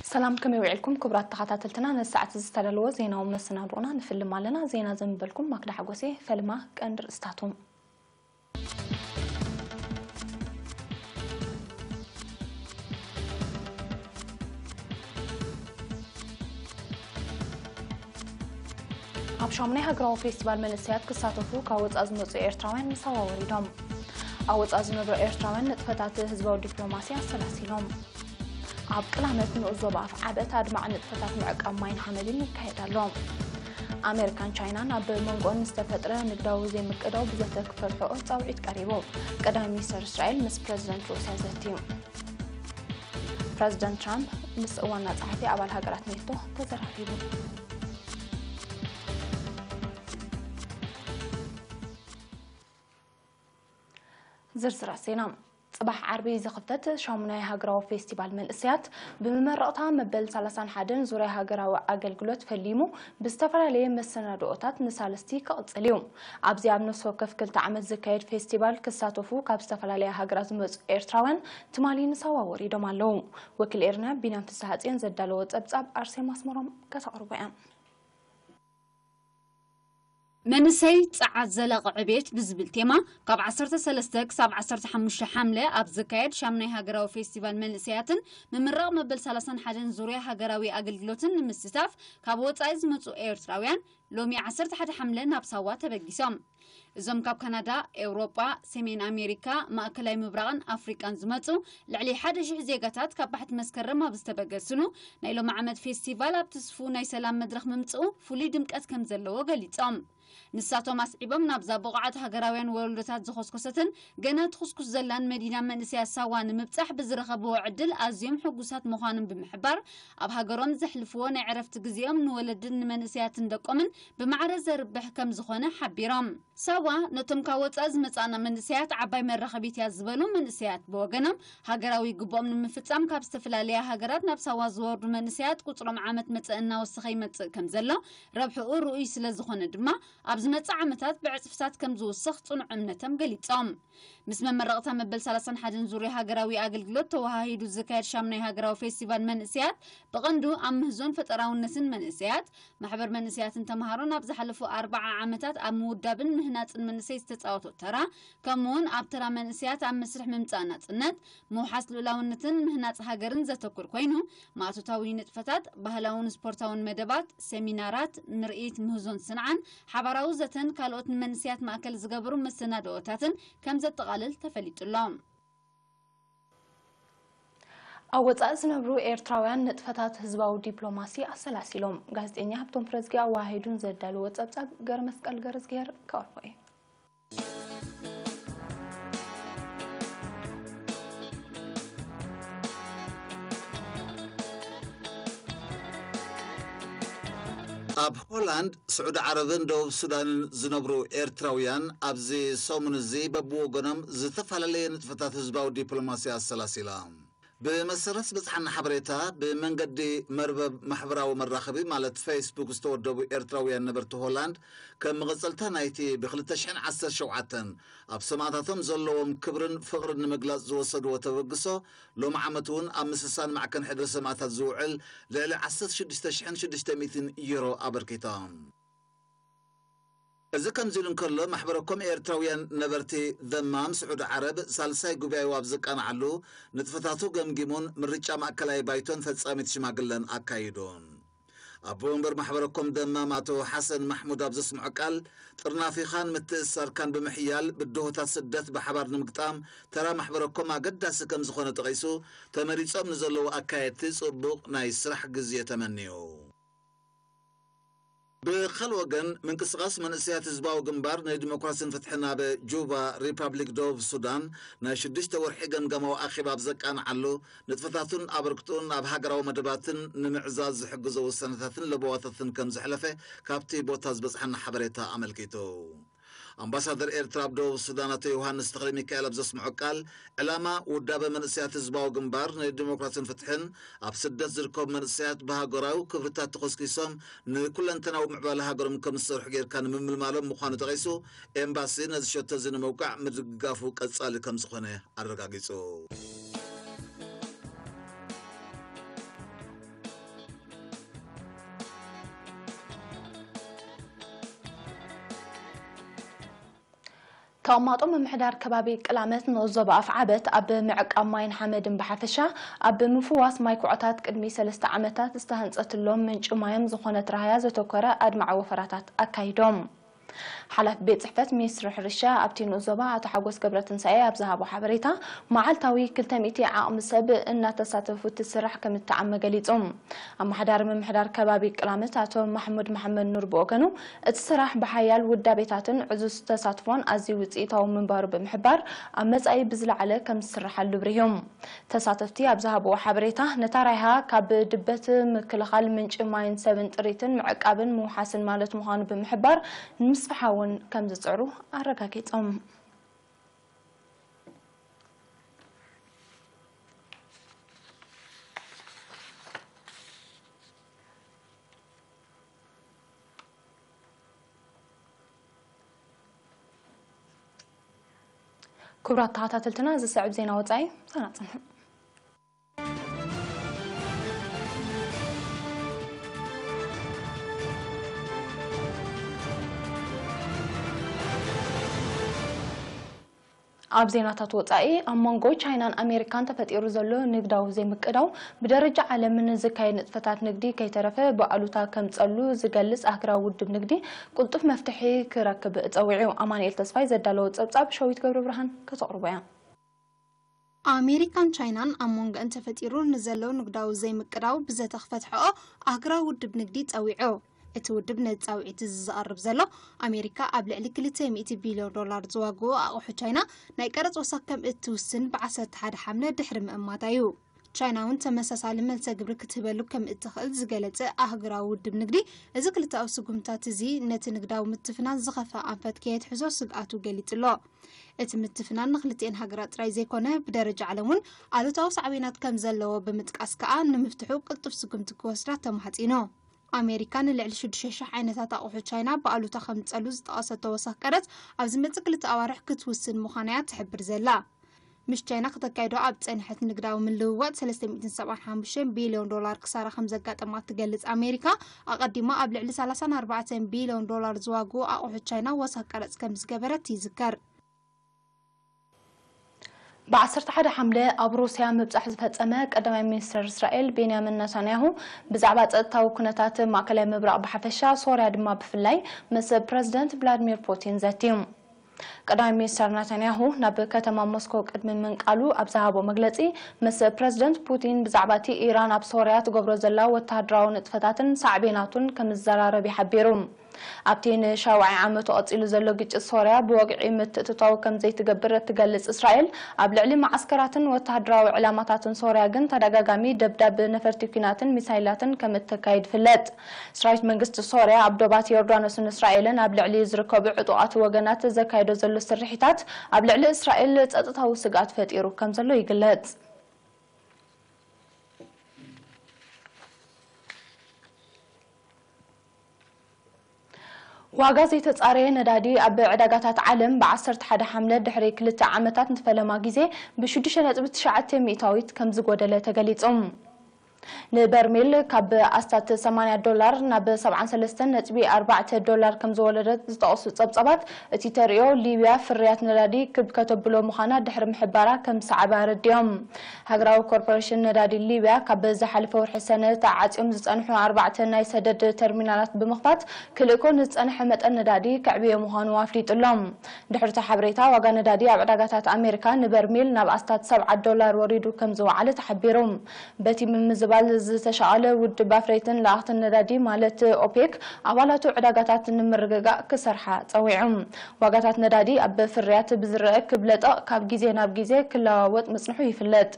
ሰላም፣ ከመይ ውዒልኩም ክቡራት ተኸታተልትና? ነዚ ሰዓት እዚ ዝተዳለወ ዜናዊ መሰናድኦና ንፍልም ኣለና። ዜና ዘንበልኩም ማክዳ ሓጎሴ። ፈልማ ቀንዲ ርእስታቱ። ኣብ ሻሙናይ ሃገራዊ ፌስቲቫል መንእሰያት ክሳተፉ ካብ ወጻኢ ዝመጹ ኤርትራውያን ንሳዋ ወሪዶም። ኣብ ወጻኢ ዝነብሩ ኤርትራውያን ንጥፈታት ህዝባዊ ዲፕሎማሲ ኣሰላሲሎም። ኣብ ቅላመት ንኡስ ዞባ ኣፍዓበት ኣድማዒ ንጥፈታት ምዕቃብ ማይን ሓመድን ይካየድ ኣሎ። ኣሜሪካን ቻይናን ኣብ መንጎኦን ዝተፈጥረ ንግዳዊ ዘይምቅዳው ብዘተ ክፈትሕኦ ጻውዒት ቀሪቡ። ቀዳማይ ሚኒስተር እስራኤል ምስ ፕረዚደንት ሩስያ ዘትዩ። ፕረዚደንት ትራምፕ ምስ ዋና ጸሓፊ ኣባል ሃገራት ኔቶ ተዘራሪቡ። ዝርዝራት ዜና። ጽባሕ ዓርቢ ዝኽፈት ሻሙናይ ሃገራዊ ፌስቲቫል መንእሰያት ብመመረቕታ መበል ሰላሳን ሓደን ዙርያ ሃገራዊ ኣገልግሎት ፈሊሙ ብዝተፈላለየ መሰናድኦታት ንሳልስቲ ክቕጽል እዩ። ኣብዚ ኣብ ነፍሲ ወከፍ ክልተ ዓመት ዝካየድ ፌስቲቫል ክሳተፉ ካብ ዝተፈላለያ ሃገራት ዝመጹ ኤርትራውያን ትማሊ ንሳዋ ወሪዶም ኣለዉ። ወኪል ኤርና ቢንያም ፍስሓጽዮን ዘዳለዎ ጸብጻብ ኣርሴማ ኣስመሮም ከተቕርቦ እያ። መንእሰይ ጸዓት ዘላቒ ዕብየት ብዝብል ቴማ ካብ ዓሰርተ ሰለስተ ክሳብ ዓሰርተ ሓሙሽተ ሓምለ ኣብ ዝካየድ ሻምናይ ሃገራዊ ፌስቲቫል መንእሰያትን ምምራቕ መበል ሰላሳን ሓደን ዙርያ ሃገራዊ ኣገልግሎትን ንምስታፍ ካብ ወጻኢ ዝመጹ ኤርትራውያን ሎሚ ዓሰርተ ሓደ ሓምለ ናብ ሳዋ ተበጊሶም። እዞም ካብ ካናዳ፣ ኤውሮጳ፣ ሰሜን ኣሜሪካ፣ ማእከላይ ምብራቕን ኣፍሪቃን ዝመጹ ልዕሊ ሓደ ሽሕ ዜጋታት ካብ ባሕቲ መስከረም ኣብ ዝተበገስሉ ናይ ሎሚ ዓመት ፌስቲቫል ኣብቲ ስፉው ናይ ሰላም መድረኽ ምምጽኡ ፍሉይ ድምቀት ከም ዘለዎ ገሊጾም። ንሳቶም ኣስዒቦም ናብዛ ብቑዓት ሃገራውያን ወለዶታት ዝኾስኮሰትን ገና ትኹስኩስ ዘላን መዲና መንእሰያት ሳዋ ንምብጻሕ ብዝረኸብዎ ዕድል ኣዝዮም ሕጉሳት ምዃኖም ብምሕባር ኣብ ሃገሮም ዘሕልፍዎ ናይ ዕረፍቲ ግዜኦም ንወለድን ንመንእሰያትን ደቆምን ብማዕረ ዘርብሕ ከም ዝኾነ ሓቢሮም። ሳዋ ነቶም ካብ ወጻኢ ዝመጻእና መንእሰያት ዓባይ መራኸቢት እያ ዝበሉ መንእሰያት ብወገኖም ሃገራዊ ግቡኦም ንምፍጻም ካብ ዝተፈላለያ ሃገራት ናብ ሳዋ ዝወርዱ መንእሰያት ቁጽሮም ዓመት መጸ እናወሰኸ ይመጽእ ከም ዘሎ ረብሕኡ ርኡይ ስለ ዝኾነ ድማ ኣብ ዝመጽእ ዓመታት ብዕጽፍታት ከም ዝውስኽ ጽኑዕ እምነቶም ገሊጾም። ምስ መመረቕታ መበል ሰላሳን ሓደን ዙርያ ሃገራዊ ኣገልግሎት ተወሃሂዱ ዝካየድ ሻምናይ ሃገራዊ ፌስቲቫል መንእሰያት ብቐንዱ ኣብ ምህዞን ፈጠራውነትን መንእሰያት፣ ማሕበር መንእሰያትን ተምሃሮን ኣብ ዝሓለፉ ኣርብዓ ዓመታት ኣብ ምውዳብን ምህናጽን መንእሰይ ዝተጻወቶ ተራ፣ ከምኡውን ኣብ ተራ መንእሰያት ኣብ መስርሕ ምምጻእ ናጽነት፣ ምውሓስ ልኡላውነትን ምህናጽ ሃገርን ዘተኩር ኮይኑ፣ ማእቶታዊ ንጥፈታት፣ ባህላውን ስፖርታውን መደባት፣ ሰሚናራት፣ ምርኢት፣ ምህዞን ስንዓን፣ ሓባራዊ ዘተን ካልኦት ንመንእሰያት ማእከል ዝገበሩ መሰናድኦታትን ከም ዘጠቓልል ተፈሊጡ ኣሎ። ኣብ ወጻኢ ዝነብሩ ኤርትራውያን ንጥፈታት ህዝባዊ ዲፕሎማሲ ኣሰላሲሎም። ጋዜጠኛ ሃብቶም ፍረዝጊ ኣወሃሂዱን ዘዳለዎ ጸብጻብ ገረመስቀል ገረዝግሄር ክቐርቦ እዩ። ኣብ ሆላንድ፣ ስዑዲ ዓረብን ደቡብ ሱዳንን ዝነብሩ ኤርትራውያን ኣብዚ ሰሙን እዚ በብወገኖም ዝተፈላለየ ንጥፈታት ህዝባዊ ዲፕሎማሲ ኣሰላሲላ። ብመሰረት ዝበጽሓና ሓበሬታ፣ ብመንገዲ መርበብ ማሕበራዊ መራኸቢ ማለት ፌስቡክ ዝተወደቡ ኤርትራውያን ነበርቲ ሆላንድ፣ ከም መቐጸልታ ናይቲ ብ ክልተ ሽሕን ዓሰርተ ሸውዓተን ኣብ ሰማእታቶም ዘለዎም ክብርን ፍቕርን ንምግላጽ ዝወሰድዎ ተበግሶ፣ ሎሚ ዓመት እውን ኣብ ምስሳን ማዕከን ሕድሪ ሰማእታት ዝውዕል ልዕሊ ዓሰርተ ሽዱሽተ ሽሕን ሽዱሽተ ሚእትን ዩሮ ኣበርኪቶም። እዚ ከምዚ ኢሉ እንከሎ፣ ማሕበረ ኮም ኤርትራውያን ነበርቲ ደማም ስዑዲ ዓረብ ሳልሳይ ጉባኤኡ ኣብ ዘቃንዓሉ፣ ንጥፈታቱ ገምጊሙን ምርጫ ማእከላይ ባይቶን ፈጻሚት ሽማግለን ኣካይዱን። ኣቦ ወንበር ማሕበረ ኮም ደማም ኣቶ ሓሰን ማሕሙድ ኣብ ዘስምዖ ቃል፣ ጥርናፊኻን ምትእስሳርካን ብምሕያል፣ ብድሆታት ስደት ብሓባር ንምግጣም ተራ ማሕበረ ኮም ኣገዳሲ ከም ዝኾነ ጠቒሱ፣ ተመሪጾም ንዘለዉ ኣካየድቲ ጽቡቕ ናይ ስራሕ ግዜ ተመንዩ። ብኻልእ ወገን፣ ምንቅስቓስ መንእሰያት ህዝባዊ ግንባር ንዲሞክራስን ፍትሕን ኣብ ጁባ፣ ሪፓብሊክ ደቡብ ሱዳን፣ ናይ ሽዱሽተ ወርሒ ገምጋማዊ ኣኼባ ኣብ ዘቃንዓሉ፣ ንጥፈታቱን ኣበርክትኡን ኣብ ሃገራዊ መደባትን ንምዕዛዝ ዝሕግዞ ውሳነታትን ለበዋታትን ከም ዘሕለፈ ካብቲ ቦታ ዝበጽሓና ሓበሬታ ኣመልኪቱ። ኣምባሳደር ኤርትራ ኣብ ደቡብ ሱዳን ኣቶ ዮሃንስ ተኽለ ሚካኤል ኣብ ዘስምዖ ቃል፣ ዕላማ ውዳበ መንእሰያት ህዝባዊ ግንባር ንዲሞክራስን ፍትሕን፣ ኣብ ስደት ዝርከቡ መንእሰያት ብሃገራዊ ክብርታት ተኾስኪሶም ንኩለንተናዊ ምዕባለ ሃገሮም ከም ዝሰርሑ ጌርካ ንምምልማሎም ምዃኑ ጠቒሱ፣ ኤምባሲ ነዚ ሸቶ እዚ ንምውቃዕ ምድግጋፉ ቀጻሊ ከም ዝኾነ ኣረጋጊጹ። ተቐማጦ ምምሕዳር ከባቢ ቅላመት ንኡስ ዞባ ኣፍዓበት ኣብ ምዕቃብ ማይን ሓመድን ብሓፈሻ ኣብ ምፍዋስ ማይ ኩዖታት ቅድሚ ሰለስተ ዓመታት ዝተሃንጸትሎም ምንጪ ማዮም ዝኾነት ራህያ ዘተኮረ ኣድማዒ ወፈራታት ኣካይዶም። ሓላፊ ቤት ጽሕፈት ሚኒስትሪ ሕርሻ ኣብቲ ንኡስ ዞባ ኣቶ ሓጎስ ገብረትንሳኤ ኣብ ዝሃቦ ሓበሬታ፣ መዓልታዊ ክልተ ሚእቲ ዓቕሚ ሰብ እናተሳተፉ እቲ ስራሕ ከም እተዓመ ገሊጹ። ኣመሓዳሪ ምምሕዳር ከባቢ ቅላመት ኣቶ ማሕሙድ መሓመድ ኑር ብወገኑ፣ እቲ ስራሕ ብሓያል ውዳቤታትን ዕዙዝ ተሳትፎን ኣዝዩ ውጽኢታዊ ምንባሩ ብምሕባር፣ ኣብ መጻኢ ብዝለዓለ ከም ዝስርሓሉ ኣብሪሁ። ተሳተፍቲ ኣብ ዝሃብዎ ሓበሬታ፣ ነታ ራይሃ ካብ ድበት ምክልኻል ምንጪ ማይን ሰብን ጥሪትን ምዕቃብን ምውሓስን ማለት ምዃኑ ብምሕባር፣ ንምስፍሓ እውን ከም ዝጽዕሩ ኣረጋጊጾም። ክቡራት ተኸታተልትና፣ ዝስዕብ ዜና ወጻኢ ሳና ጽንሑ። ኣብ ዜናታት ወጻኢ፣ ኣብ መንጎ ቻይናን ኣሜሪካን ተፈጢሩ ዘሎ ንግዳዊ ዘይምቅዳው፣ ብደረጃ ዓለም ንዝካየድ ንጥፈታት ንግዲ ከይተረፈ ብኣሉታ ከምጸሉ ዝገልጽ ኣህጉራዊ ውድብ ንግዲ፣ ቅልጡፍ መፍትሒ ክረክብ ጸዊዑ። ኣማኑኤል ተስፋይ ዘዳለዎ ጸብጻብ ሸዊት ገብረ ብርሃን ከተቕርቦ እያ። ኣሜሪካን ቻይናን ኣብ መንጎአን ተፈጢሩ ንዘሎ ንግዳዊ ዘይምቅዳው ብዘተ ክፈትሐኦ ኣህጉራዊ ውድብ ንግዲ ጸዊዑ። እቲ ውድብ ነዚ ጻውዒት እዚ ዘቕርብ ዘሎ፣ ኣሜሪካ ኣብ ልዕሊ ክልተ ሚእቲ ቢልዮን ዶላር ዝዋግኡ ኣቑሑ ቻይና ናይ ቀረጽ ወሰኽ ከም እትውስን ብ ዓሰርተ ሓደ ሓምለ ድሕሪ ምእማታ እዩ። ቻይና እውን ተመሳሳሊ መልሰ ግብሪ ክትህበሉ ከም እትኽእል ዝገለጸ ኣህጉራዊ ውድብ ንግዲ፣ እዚ ክልተኣዊ ስጉምታት እዚ ነቲ ንግዳዊ ምትፍናን ዝኸፍአ ኣንፈት ከየትሕዞ ስግኣቱ ገሊጹ ኣሎ። እቲ ምትፍናን ንክልቲኤን ሃገራት ጥራይ ዘይኮነ፣ ብደረጃ ዓለም እውን ኣሉታዊ ሳዕቤናት ከም ዘለዎ ብምጥቃስ ከኣ፣ ንምፍትሑ ቅልጡፍ ስጉምቲ ክወስዳ ተማሕጺኑ። ኣሜሪካ ንልዕሊ ሽዱሽተ ሽሕ ዓይነታት ኣቑሑ ቻይና ብኣሉታ ከምጸሉ ዝጠቐሰቶ ወሰኽ ቀረጽ፣ ኣብ ዝመጽእ ክልተ ኣዋርሕ ክትውስን ምዃና እያ ትሕብር ዘላ። ምስ ቻይና ከተካይዶ ኣብ ጸንሐት ንግዳዊ ምልውዋጥ ሰለስተ ሚእትን ሰብዓን ሓሙሽተን ቢልዮን ዶላር ክሳራ ከም ዘጋጠማ ትገልጽ ኣሜሪካ፣ ኣቐዲማ ኣብ ልዕሊ ሰላሳን ኣርባዕተን ቢልዮን ዶላር ዝዋግኡ ኣቑሑት ቻይና ወሰኽ ቀረጽ ከም ዝገበረት ይዝከር። ብ ዓሰርተ ሓደ ሓምለ ኣብ ሩስያ ምብጻሕ ዝፈጸመ ቀዳማይ ሚኒስተር እስራኤል ቤንያሚን ነታንያሁ፣ ብዛዕባ ጸጥታዊ ኩነታት ማእከላይ ምብራቕ ብሓፈሻ፣ ሶርያ ድማ ብፍላይ፣ ምስ ፕረዚደንት ቭላድሚር ፑቲን ዘትዩ። ቀዳማይ ሚኒስተር ናታንያሁ ናብ ከተማ ሞስኮ ቅድሚ ምንቃሉ ኣብ ዝሃቦ መግለጺ፣ ምስ ፕረዚደንት ፑቲን ብዛዕባ እቲ ኢራን ኣብ ሶርያ ትገብሮ ዘላ ወተሃደራዊ ንጥፈታትን ሳዕቤናቱን ከም ዝዘራረብ እዩ ሓቢሩ። ኣብቲ ንሻውዓይ ዓመቱ ቀጺሉ ዘሎ ግጭት ሶርያ፣ ብወግዒ ምትእትታው ከም ዘይትገብር እትገልጽ እስራኤል፣ ኣብ ልዕሊ መዓስከራትን ወተሃደራዊ ዕላማታትን ሶርያ ግን ተደጋጋሚ ደብዳብ ነፈርቲ ኲናትን ሚሳይላትን ከም እተካይድ ይፍለጥ። ሰራዊት መንግስቲ ሶርያ ኣብ ዶባት ዮርዳኖስን እስራኤልን ኣብ ልዕሊ ዝርከቡ ዕጡቓት ወገናት ዘካይዶ ዘሎ ስርሒታት ኣብ ልዕሊ እስራኤል ጸጥታዊ ስግኣት ፈጢሩ ከም ዘሎ ይግለጽ። ዋጋ ዘይተጻረየ ነዳዲ ኣብ ዕዳጋታት ዓለም ብ ዓሰርተ ሓደ ሓምለ ድሕሪ ክልተ ዓመታት ንፈለማ ግዜ ብ ሽዱሽተ ነጥቢ ትሽዓተ ሚእታዊት ከም ዝጎደለ ተገሊጹ። ንበርሜል ካብ ኣስታት ሰማንያ ዶላር ናብ ሰብዓን ሰለስተን ነጥቢ ኣርባዕተ ዶላር ከም ዝወረደ ዝጠቐሱ ጸብጻባት፣ እቲ ተርእዮ ሊብያ ፍርያት ነዳዲ ክብ ከተብሎ ምዃና ድሕሪ ምሕባራ ከም ዝሰዓበ ኣረዲኦም። ሃገራዊ ኮርፖሬሽን ነዳዲ ሊብያ ካብ ዝሓለፈ ወርሒ ሰነ ተዓጽዮም ዝጸንሑ ኣርባዕተ ናይ ሰደድ ተርሚናላት ብምኽፋት፣ ክልእኮ ንዝጸንሐ መጠን ነዳዲ ከዕብዮ ምዃኑ ኣፍሊጡ ኣሎ። ድሕሪ እቲ ሓበሬታ፣ ዋጋ ነዳዲ ኣብ ዕዳጋታት ኣሜሪካ ንበርሜል ናብ ኣስታት ሰብዓ ዶላር ወሪዱ ከም ዝወዓለ ተሓቢሩ። በቲ ምምዝባል ዝተሻቐለ ውድብ ኣፍረይትን ለኣኽትን ነዳዲ ማለት ኦፔክ፣ ኣባላቱ ዕዳጋታት ንምርግጋእ ክሰርሓ ጸዊዑ። ዋጋታት ነዳዲ ኣብ ፍርያት ብዝረአ ክብለጠቕ ካብ ግዜ ናብ ግዜ ክለዋወጥ ምጽንሑ ይፍለጥ።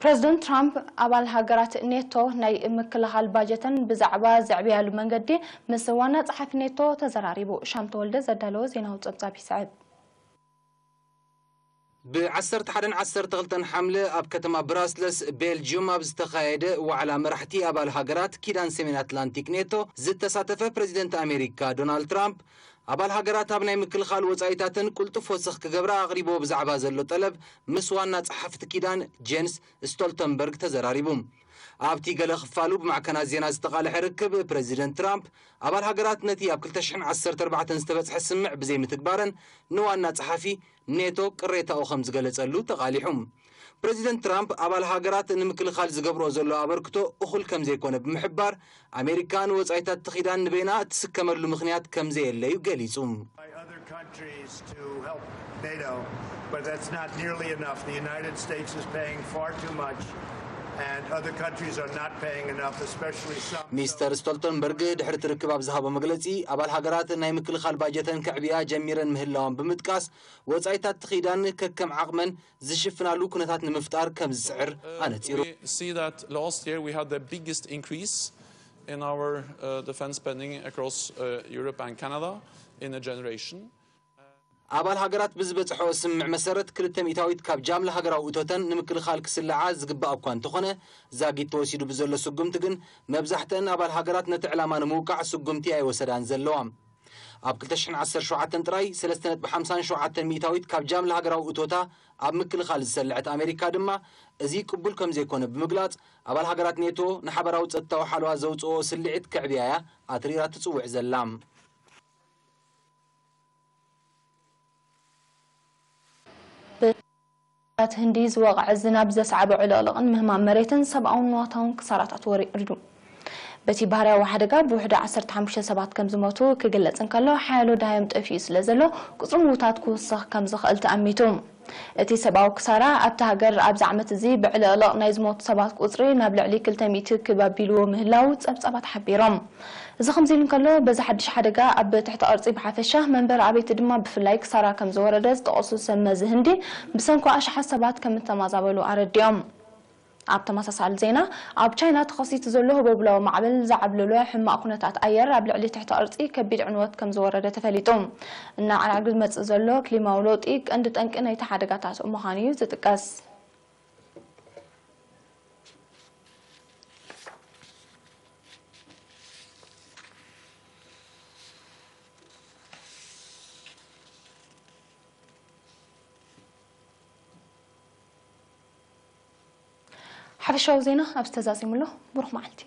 ፕረዚደንት ትራምፕ፣ ኣባል ሃገራት ኔቶ ናይ ምክልኻል ባጀተን ብዛዕባ ዘዕብያሉ መንገዲ ምስ ዋና ጸሓፊ ኔቶ ተዘራሪቡ። ሻም ተወልደ ዘዳለዎ ዜናዊ ጸብጻብ ይስዕብ። ብ ዓሰርተ ሓደን ዓሰርተ ክልተን ሓምለ ኣብ ከተማ ብራስለስ፣ ቤልጅዩም፣ ኣብ ዝተኻየደ ዋዕላ መራሕቲ ኣባል ሃገራት ኪዳን ሰሜን ኣትላንቲክ ኔቶ ዝተሳተፈ ፕረዚደንት ኣሜሪካ ዶናልድ ትራምፕ፣ ኣባል ሃገራት ኣብ ናይ ምክልኻል ወጻኢታተን ቅልጡፍ ወሰኽ ክገብራ ኣቕሪብዎ ብዛዕባ ዘሎ ጠለብ ምስ ዋና ጸሓፊ እቲ ኪዳን ጄንስ ስቶልተንበርግ ተዘራሪቡ። ኣብቲ ገለ ክፋሉ ብማዕከናት ዜና ዝተቓልሐ ርክብ፣ ፕረዚደንት ትራምፕ ኣባል ሃገራት ነቲ ኣብ ክልተ ሽሕን ዓሰርተ ኣርባዕተን ዝተበጽሐ ስምምዕ ብዘይምትግባረን ንዋና ጸሓፊ ኔቶ ቅሬታኡ ከም ዝገለጸሉ ተቓሊሑ። ፕረዚደንት ትራምፕ ኣባል ሃገራት ንምክልኻል ዝገብርኦ ዘሎ ኣበርክቶ እኹል ከም ዘይኮነ ብምሕባር፣ ኣሜሪካ ንወጻኢታት እቲ ኪዳን ንበይና እትስከመሉ ምኽንያት ከም ዘየለ እዩ ገሊጹ። By other countries to help NATO, but that's not nearly enough. The United States is paying far too much, and other countries are not paying enough, especially some. ሚስተር ስቶልተንበርግ ድሕሪ እቲ ርክብ ኣብ ዝሃቦ መግለጺ፣ ኣባል ሃገራት ናይ ምክልኻል ባጀተን ከዕብያ ጀሚረን ምህላወን ብምጥቃስ፣ ወጻኢታት እቲ ኪዳን ከከም ዓቕመን ዝሽፍናሉ ኩነታት ንምፍጣር ከም ዝጽዕር ኣነጺሩ። We see that last year we had the biggest increase in our uh, defense spending across uh, Europe and Canada in a generation. ኣባል ሃገራት ብዝበጽሖ ስምምዕ መሰረት፣ ክልተ ሚእታዊት ካብ ጃምላ ሃገራዊ እቶተን ንምክልኻል ክስልዓ ዝግባእ እኳ እንተኾነ፣ ዛጊት ተወሲዱ ብዘሎ ስጉምቲ ግን፣ መብዛሕትአን ኣባል ሃገራት ነቲ ዕላማ ንምውቃዕ ስጉምቲ ኣይወሰዳን ዘለዋ። ኣብ ክልተ ሽሕን ዓሰርተ ሸውዓተን ጥራይ፣ ሰለስተ ነጥቢ ሓምሳን ሸውዓተን ሚእታዊት ካብ ጃምላ ሃገራዊ እቶታ ኣብ ምክልኻል ዝሰለዐት ኣሜሪካ ድማ፣ እዚ ቅቡል ከም ዘይኮነ ብምግላጽ፣ ኣባል ሃገራት ኔቶ ንሓበራዊ ጸጥታዊ ሓለዋ ዘውጽኦ ስልዒት ከዕብያያ ኣትሪራ ትጽውዕ ዘላ። ት ህንዲ ዝወቕዐ ዝናብ ዘስዓቦ ዕልቕልቕን ምህማም መሬትን ሰብኣውን ንዋታውን ክሳራታት ወሪዱ። በቲ ባህርያዊ ሓደጋ ብውሕዱ ዓሰርተ ሓሙሽተ ሰባት ከም ዝሞቱ ክግለጽ እንከሎ፣ ሓያሎ ደሃዮም ጠፊኡ ስለ ዘሎ፣ ቁጽሪ ምዉታት ክውስኽ ከም ዝኽእል ተኣሚቱ። እቲ ሰብኣዊ ክሳራ ኣብቲ ሃገር ኣብዚ ዓመት እዚ ብዕልቕልቕ ናይ ዝሞቱ ሰባት ቁጽሪ ናብ ልዕሊ ክልተ ሚእቲ ክብ ኣቢልዎ ምህላው ጸብጻባት ሓቢሮም። እዚ ከምዚ ኢሉ እንከሎ፣ በዚ ሓድሽ ሓደጋ ኣብ ትሕቲ ቅርጺ ብሓፈሻ፣ መንበሪ ኣበይቲ ድማ ብፍላይ ክሳራ ከም ዝወረደ ዝጠቐሱ ሰብ መዚ ህንዲ፣ ብሰንኩ ኣሽሓት ሰባት ከም እተማዛበሉ ኣረዲኦም። ኣብ ተመሳሳሊ ዜና፣ ኣብ ቻይና ተኸሲቱ ዘሎ ህቦብላዊ ማዕበል ዝዓብለሎ ሕማቕ ኩነታት ኣየር ኣብ ልዕሊ ትሕቲ ቅርጺ ከቢድ ዕንወት ከም ዝወረደ ተፈሊጡ። እናዓርዓረ ዝመጽእ ዘሎ ክሊማዊ ለውጢ ቀንዲ ጠንቂ ናይቲ ሓደጋታት ምዃኑ እዩ ዝጥቀስ። ሓፈሻዊ ዜና ኣብዚ ተዛዚሙ ኣሎ። ብሩኽ መዓልቲ።